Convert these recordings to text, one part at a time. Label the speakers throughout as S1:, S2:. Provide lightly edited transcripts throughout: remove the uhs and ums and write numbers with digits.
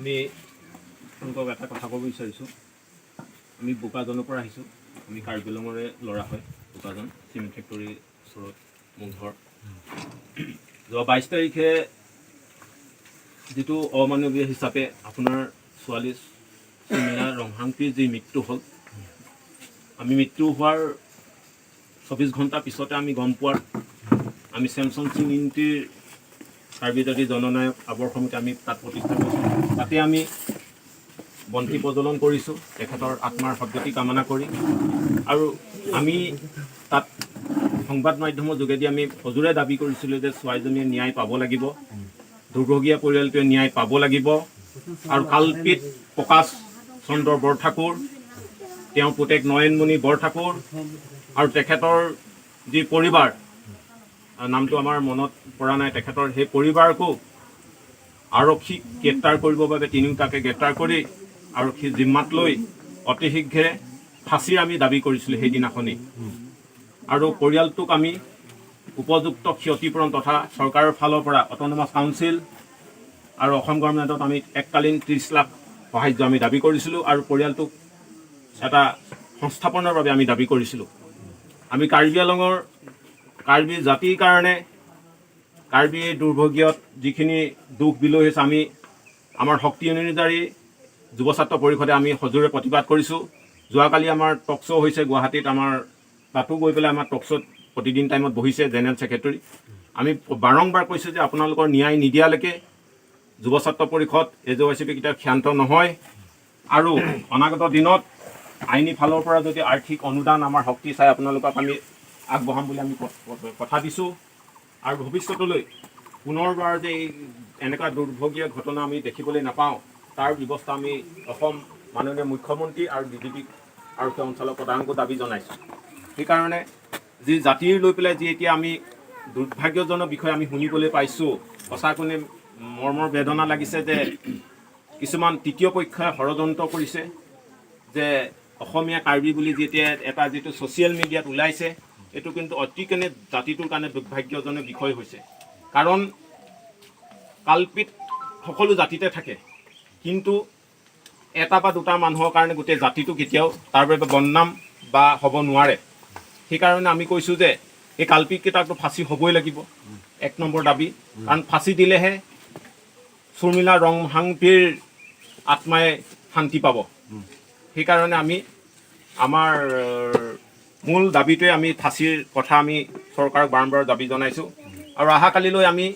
S1: আমি আপোনালোকক এটা কথা ক'ব বিচাৰিছোঁ। আমি বোকাজানৰ পৰা আহিছোঁ। আমি কাৰ্বি আংলঙৰে ল'ৰা হয়। বোকাজান চিমেণ্ট ফেক্টৰীৰ ওচৰত মোৰ ঘৰ। যোৱা 22 তাৰিখে যিটো অমানৱীয় হিচাপে আপোনাৰ ছোৱালী চুমিলা ৰংহাংপিৰ যি মৃত্যু হ'ল, আমি মৃত্যু হোৱাৰ 24 ঘণ্টা পিছতে আমি গম পোৱাৰ আমি চেমচন সিং ইংতিৰ কাৰ্বি জাতি জননায়ক আৱৰ সমিতি আমি তাত প্ৰতিষ্ঠা কৰিছোঁ। তাতে আমি বন্তি প্ৰজ্বলন কৰিছোঁ তেখেতৰ আত্মাৰ সদগতি কামনা কৰি। আৰু আমি তাত সংবাদ মাধ্যমৰ যোগেদি আমি সজোৰে দাবী কৰিছিলোঁ যে ছোৱালীজনীয়ে ন্যায় পাব লাগিব, দুৰ্ভগীয়া পৰিয়ালটোৱে ন্যায় পাব লাগিব আৰু কালপিত প্ৰকাশ চন্দ্ৰ বৰঠাকুৰ, তেওঁৰ পুতেক নয়নমণি বৰঠাকুৰ আৰু তেখেতৰ যি পৰিবাৰ, নামটো আমাৰ মনত পৰা নাই, তেখেতৰ সেই পৰিবাৰকো আৰক্ষীক গ্ৰেপ্তাৰ কৰিবৰ বাবে তিনিওটাকে গ্ৰেপ্তাৰ কৰি আৰক্ষীৰ জিম্মাত লৈ অতি শীঘ্ৰে ফাঁচীৰ আমি দাবী কৰিছিলোঁ সেইদিনাখনি। আৰু পৰিয়ালটোক আমি উপযুক্ত ক্ষতিপূৰণ তথা চৰকাৰৰ ফালৰ পৰা অট'নমাছ কাউন্সিল আৰু অসম গভৰ্ণমেণ্টত আমি এককালীন 30 লাখ সাহাৰ্য আমি দাবী কৰিছিলোঁ আৰু পৰিয়ালটোক এটা সংস্থাপনৰ বাবে আমি দাবী কৰিছিলোঁ। আমি কাৰ্বি আংলঙৰ কাৰ্বি জাতিৰ কাৰণে কাৰ্বি দুৰ্ভগীয়ত যিখিনি দুখ বিলৈ হৈছে, আমি আমাৰ শক্তি অনুযায়ী যুৱ ছাত্ৰ পৰিষদে আমি সজোৰে প্ৰতিবাদ কৰিছোঁ। যোৱাকালি আমাৰ টক শ্ব' হৈছে গুৱাহাটীত। আমাৰ তাতো গৈ পেলাই আমাৰ টক শ্ব'ত প্ৰতিদিন টাইমত বহিছে জেনেৰেল ছেক্ৰেটাৰী। আমি বাৰম্বাৰ কৈছোঁ যে আপোনালোকৰ ন্যায় নিদিয়ালৈকে যুৱ ছাত্ৰ পৰিষদ A J Y C P কেতিয়াও ক্ষান্ত নহয় আৰু অনাগত দিনত আইনী ফালৰ পৰা যদি আৰ্থিক অনুদান আমাৰ শক্তি চাই আপোনালোকক আমি আগবঢ়াম বুলি আমি কথা দিছোঁ। আৰু ভৱিষ্যতলৈ পুনৰবাৰ যে এই এনেকুৱা দুৰ্ভগীয়া ঘটনা আমি দেখিবলৈ নাপাওঁ, তাৰ ব্যৱস্থা আমি অসম মাননীয় মুখ্যমন্ত্ৰী আৰু ডি জি পি আৰক্ষী সঞ্চালক প্ৰধানকো দাবী জনাইছোঁ। সেইকাৰণে যি জাতিৰ লৈ পেলাই যি এতিয়া আমি দুৰ্ভাগ্যজনক বিষয় আমি শুনিবলৈ পাইছোঁ, সঁচাকৈয়ে মৰ্মৰ বেদনা লাগিছে যে কিছুমান তৃতীয় পক্ষই ষড়যন্ত্ৰ কৰিছে যে অসমীয়া কাৰ্বি বুলি যেতিয়া এটা যিটো ছ'চিয়েল মিডিয়াত ওলাইছে, এইটো কিন্তু অতিকেনে জাতিটোৰ কাৰণে দুৰ্ভাগ্যজনক বিষয় হৈছে। কাৰণ কালপিত সকলো জাতিতে থাকে, কিন্তু এটা বা দুটা মানুহৰ কাৰণে গোটেই জাতিটো কেতিয়াও তাৰ বাবে বদনাম বা হ'ব নোৱাৰে। সেইকাৰণে আমি কৈছোঁ যে এই কালপিতকেইটাকতো ফাঁচি হ'বই লাগিব, এক নম্বৰ দাবী। কাৰণ ফাঁচি দিলেহে চুৰ্মিলা ৰংহাংপিৰ আত্মাই শান্তি পাব। সেইকাৰণে আমি আমাৰ মূল দাবীটোৱে আমি ফাঁচীৰ কথা আমি চৰকাৰক বাৰম্বাৰ দাবী জনাইছোঁ। আৰু অহাকালিলৈ আমি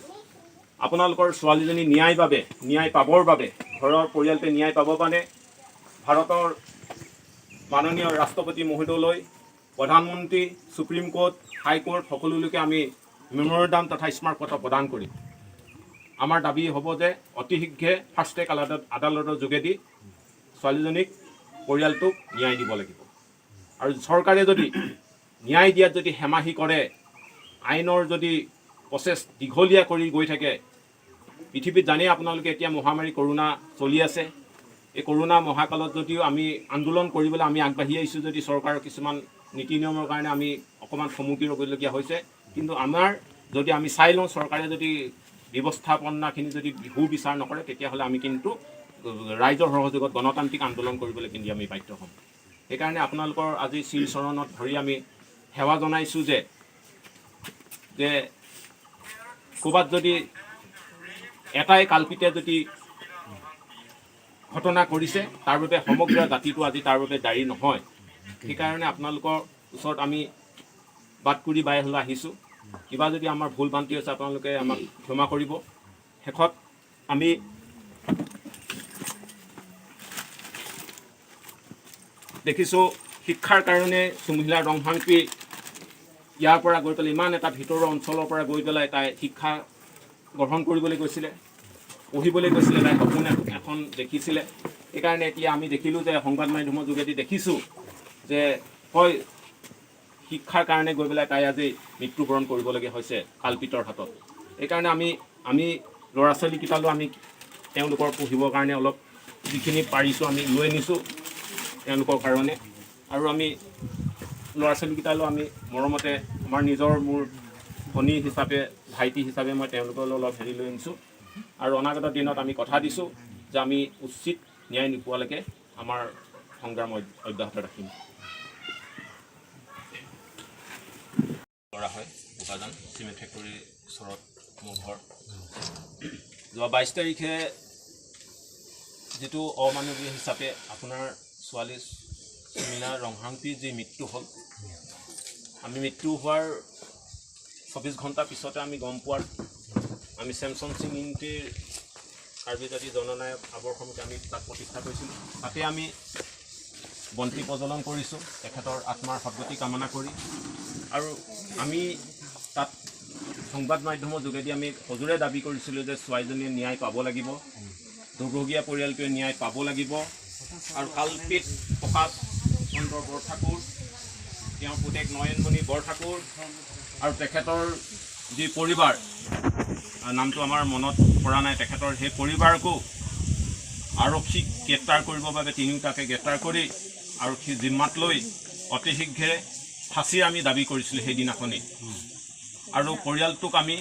S1: আপোনালোকৰ ছোৱালীজনী ন্যায় বাবে, ন্যায় পাবৰ বাবে, ঘৰৰ পৰিয়ালটোৱে ন্যায় পাবৰ কাৰণে ভাৰতৰ মাননীয় ৰাষ্ট্ৰপতি মহোদয়লৈ, প্ৰধানমন্ত্ৰী, সুপ্ৰিম কোৰ্ট, হাইকোৰ্ট সকলোলৈকে আমি মেমৰেণ্ডাম তথা স্মাৰকপত্ৰ প্ৰদান কৰিম। আমাৰ দাবী হ'ব যে অতি শীঘ্ৰে ফাষ্ট ট্ৰেক আদালতৰ যোগেদি ছোৱালীজনীক, পৰিয়ালটোক ন্যায় দিব লাগিব। আৰু চৰকাৰে যদি ন্যায় দিয়াত যদি হেমাহি কৰে, আইনৰ যদি প্ৰচেছ দীঘলীয়া কৰি গৈ থাকে, পৃথিৱীত জানেই আপোনালোকে এতিয়া মহামাৰী কৰোণা চলি আছে। এই কৰোণা মহাকালত যদিও আমি আন্দোলন কৰিবলৈ আমি আগবাঢ়ি আহিছোঁ, যদি চৰকাৰৰ কিছুমান নীতি নিয়মৰ কাৰণে আমি অকণমান থমকি ৰ'বলগীয়া হৈছে, কিন্তু আমাৰ যদি আমি চাই লওঁ, চৰকাৰে যদি ব্যৱস্থাপনাখিনি যদি সুবিচাৰ নকৰে, তেতিয়াহ'লে আমি কিন্তু ৰাইজৰ সহযোগত গণতান্ত্ৰিক আন্দোলন কৰিবলৈ কিন্তু আমি বাধ্য হ'ম। সেইকাৰণে আপোনালোকৰ আজি শ্ৰীচৰণত ধৰি আমি সেৱা জনাইছোঁ যে যে ক'ৰবাত যদি এটাই কালপিতে যদি ঘটনা কৰিছে, তাৰ বাবে সমগ্ৰ জাতিটো আজি তাৰ বাবে দায়ী নহয়। সেইকাৰণে আপোনালোকৰ ওচৰত আমি বাটকুৰি বাই হ'লে আহিছোঁ। কিবা যদি আমাৰ ভুল ভ্ৰান্তি হৈছে, আপোনালোকে আমাক ক্ষমা কৰিব। শেষত আমি দেখিছোঁ শিক্ষাৰ কাৰণে চুমহিলা ৰংহাংপি ইয়াৰ পৰা গৈ পেলাই ইমান এটা ভিতৰুৱা অঞ্চলৰ পৰা গৈ পেলাই তাই শিক্ষা গ্ৰহণ কৰিবলৈ গৈছিলে, পঢ়িবলৈ গৈছিলে, তাই সপোন এখন দেখিছিলে। সেইকাৰণে এতিয়া আমি দেখিলোঁ যে সংবাদ মাধ্যমৰ যোগেদি দেখিছোঁ যে হয় শিক্ষাৰ কাৰণে গৈ পেলাই তাই আজি মৃত্যুবৰণ কৰিবলগীয়া হৈছে কালপিতৰ হাতত। সেইকাৰণে আমি আমি ল'ৰা ছোৱালীকেইটালৈ আমি তেওঁলোকৰ পঢ়িবৰ কাৰণে অলপ যিখিনি পাৰিছোঁ আমি লৈ আনিছোঁ তেওঁলোকৰ কাৰণে। আৰু আমি ল'ৰা ছোৱালীকেইটালৈ আমি মৰমতে আমাৰ নিজৰ মোৰ ভনী হিচাপে, ভাইটি হিচাপে মই তেওঁলোকলৈ অলপ হেৰি লৈ আনিছোঁ। আৰু অনাগত দিনত আমি কথা দিছোঁ। যে আমি উচিত ন্যায় নোপোৱালৈকে আমাৰ সংগ্ৰাম অব্যাহত ৰাখিম। কৰা হয় বোকাজান চিমেণ্ট ফেক্টৰীৰ ওচৰত মোৰ ঘৰ। যোৱা 22 তাৰিখে যিটো অমানৱীয় হিচাপে আপোনাৰ ছোৱালী চুমিলা ৰংহাংপিৰ যি মৃত্যু হ'ল, আমি মৃত্যু হোৱাৰ 24 ঘণ্টা পিছতে আমি গম পোৱাত আমি চেমচন সিং ইংতিৰ কাৰ্বি জাতি জননায়ক আৱৰ সমিতি আমি তাত প্ৰতিষ্ঠা কৰিছিলোঁ। তাতে আমি বন্তি প্ৰজ্বলন কৰিছোঁ তেখেতৰ আত্মাৰ সদগতি কামনা কৰি। আৰু আমি তাত সংবাদ মাধ্যমৰ যোগেদি আমি সজোৰে দাবী কৰিছিলোঁ যে ছোৱালীজনীয়ে ন্যায় পাব লাগিব, দুৰ্ভগীয়া পৰিয়ালটোৱে ন্যায় পাব লাগিব। আৰু কালপিত প্ৰকাশ চন্দ্ৰ বৰঠাকুৰ, তেওঁৰ পুতেক নয়নমণি বৰঠাকুৰ আৰু তেখেতৰ যি পৰিবাৰ, নামটো আমাৰ মনত পৰা নাই, তেখেতৰ সেই পৰিবাৰকো আৰক্ষীক গ্ৰেপ্তাৰ কৰিবৰ বাবে তিনিওটাকে গ্ৰেপ্তাৰ কৰি আৰক্ষীৰ জিম্মাত লৈ অতি শীঘ্ৰে ফাঁচীৰ আমি দাবী কৰিছিলোঁ সেইদিনাখনেই। আৰু পৰিয়ালটোক আমি